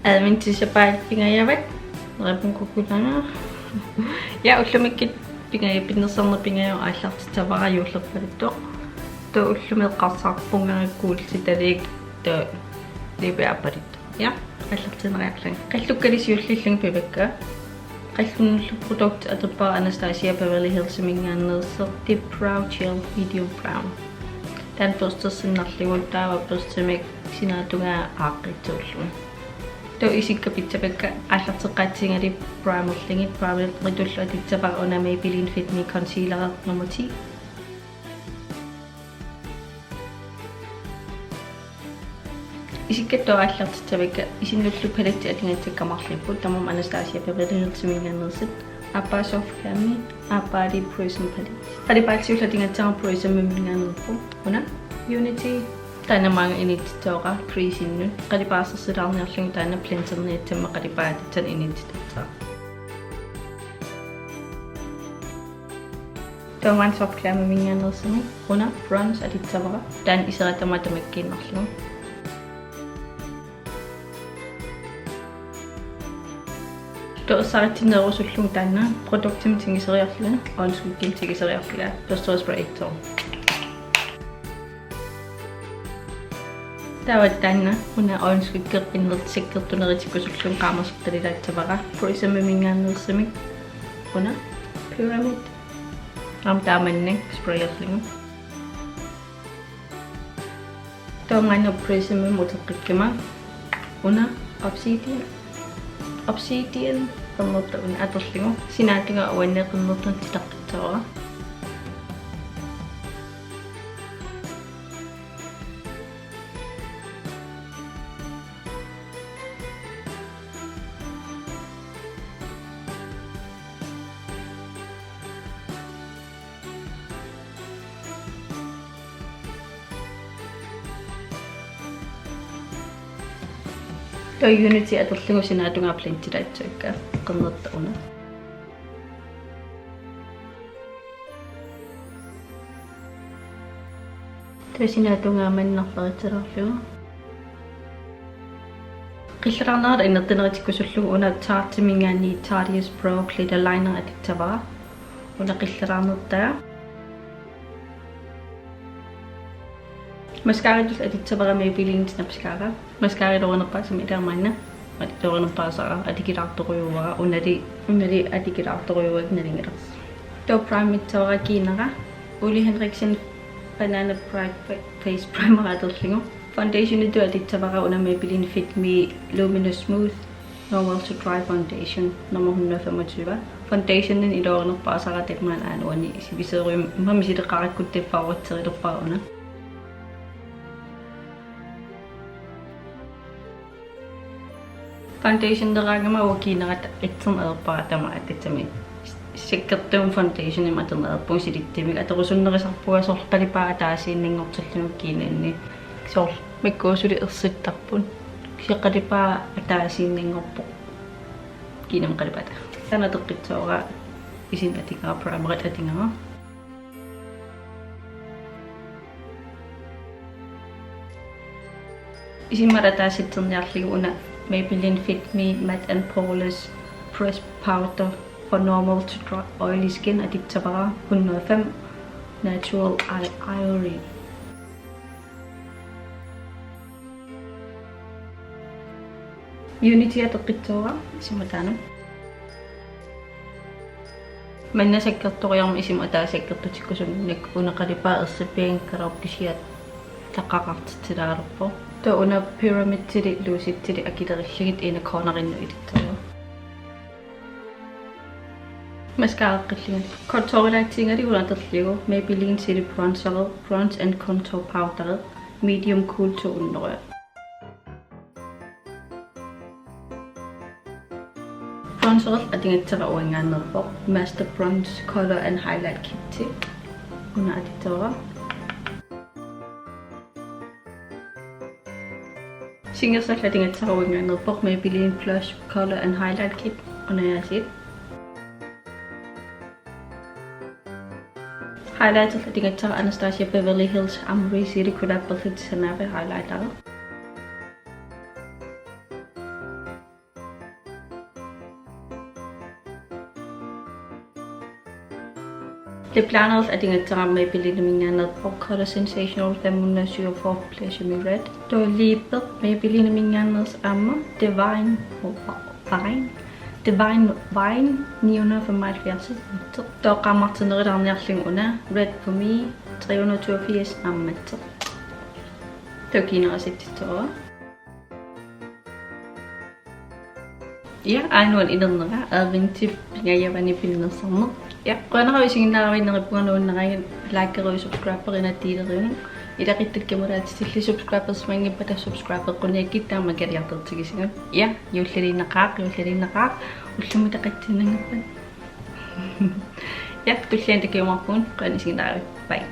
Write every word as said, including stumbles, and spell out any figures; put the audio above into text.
Adventip sapaatip pingajavat. Reppun kukulaanga. Ja, ullumikkut pingaja-, pinnersarneq pingajuat aallartissavara juullerpaluttoq. Taava ullumi eqqarsarpunga kuultitalik taava liipi aappaluttoq. Ja, aallartinniarlanga. Qallukkalu siulliullugit pivakka. Qallunnullu produkti atorpara Anastasia Beverly Hills-iminngaanneersoq, Dipbrow Gel Medium Brown. Taanna børstersinnarlugu taava børstimik sinaatungaa aaqqissuullugu. Taava isikka pitsavakka aallarteqqaatigalugit primerlugit, primeritullu atussavara una Maybelline Fit Me Concealer nummer ti. Isikka taava aallartissavakka, isinnullu paletti atugassakka marluupput, tamarmik Anastasia Beverly Hills-iminngaanneersut, aappaa Soft Glam-i, aappaalu Prism Palette. Qalipaatit siulliit atugassara Prism-iminngaanneerpoq, una Unity. Taanna maanga inuussutissavara crease-innut, qalipaasersilaarniarlugu taanna blenderniassammat qalipaat atussanut inuussutissavara. Taava Soft Glam-iminngaanneersumik una bronze atussavara. Taanna iserat tamaat tamakkiinnarlugu. Taava saritsinneerusullugu taanna produktimik tiguseriarlunga, øjenskyggimik tiguseriarlunga, børste og spray to. Taava taanna una øjenskygge qinnertik sakkortunerutikkusullugu qaamasartalilaatissavara, Prism-iminngaanneersumik una Pyramid. Aamma taamannak sprayerlugu. Taava una Prism-imut uteqqikkuma una Obsidian. Obsidian qernertoq una atorlugu. Sinaatungaa uannut qernertoq titaqqissavara. Taava Unity atorlugu sinaatungaa blendilaassavakka qernertoq una. Taava sinaatungaa mannarparitsalerlugu. Qillaraarnerata innertunerutikkusullugu una Tarte-iminngaanniit Tarteist Pro Glitter Liner atussavara. Una qillaraarnertaa. Mascaratut atussavara Maybelline Snapscara. Mascara iluarinerpaasarami ilaa maanna. Iluarinerpaasara atukulaartorujuara, unali, unali atukulaartorujuara nalunngilarsi. Taava primerissavara kiinara Ole Henriksen Banana Bright Fa-, Face Primer atorlugu. Foundationitut atussavara una Maybelline Fit Me Luminous Smooth Normal to Dry Foundation nummer hundrede og femogtyve. Foundationinut iluarinerpaasara tamaani aana uani sivisoorujummik, immaqa misileqqaarakku tassa favoritserulerpara una. Foundationeraangama uanga kiinerata itserneq ajorpara tamaat, tassami sakkortuumik foundationimik atorneq ajorpunga, silittumik atorusunnerusarpunga soorlu qalipaat ataasiinnanngortillugu kiinanni. Soorlu makku suli ersittarput. Kisianni qalipaat ataasiinnanngorpoq kiinamut qalipaat. Taanna uteqqissavara isinut atugara, primeritut atugara. Isimmat ataaseq itserniarlugu una Maybelline Fit Me Matte and Poreless Pressed Powder for Normal to Dry Oily Skin atussavara hundrede og fem Natural Eye Ivory. Unity uteqqissavara isimmat ataanut. Manna sakkorturiarmat isimmat ataaseq sakkortutikkusunnakku una qalipaat ersippianngikkaluarpoq, kisianni taqqaqartitsilaalerpoq. Taava una Pyramidili Lucidili akilerillugit inner cornerinnut atussavara. Mascara qillugit. Contourilaatigalugit una atorlugu Maybelline City Bronzer, Bronze and Contour Powder, Medium Cool to hundrede. Bronzeri atugassara uanngaanneerpoq, Master Bronze Color and Highlight Kit. Una atussavara. Singersallu atugassara uanngaanneerpoq, Maybelline Blush Color and Highlight Kit. Una aasiit. Highlighterlu atugassara Anastasia Beverly Hills Amoureuse City Collaborative Sanave Highlighter. Lip linersi atugassara Maybelline-minngaanneersoq Color Sensational femhundrede syvogfyrre Pleasure Me Red. Taava liipi Maybelline-minngaanneersoq aamma Divine Vine. Divine Vine ni hundrede femoghalvfjerds. Taava qaamartinnerulaarniarlugu una Red for Me tre hundrede toogfirs aamma. Taava kiinara settissavara. Ja, aajuna inernera, adventip pingajavani pinnersarneq. Ja, qujanaq isiginnaaravit, neriuppunga nuannaraangat, likeruit, subscriberinnat, dealerinnat. Ilaquttakka kammalaatitillit subscribersimanngippata subscribeqquniakkit taama kaliartortigisigut. Ja, juulliliinnaqaaq, juulliliinnaqaaq, ullumi taqatsinnanngippat. Ja, tulliani takujumaarpugut, qujanaq isiginnaaravit. Bye.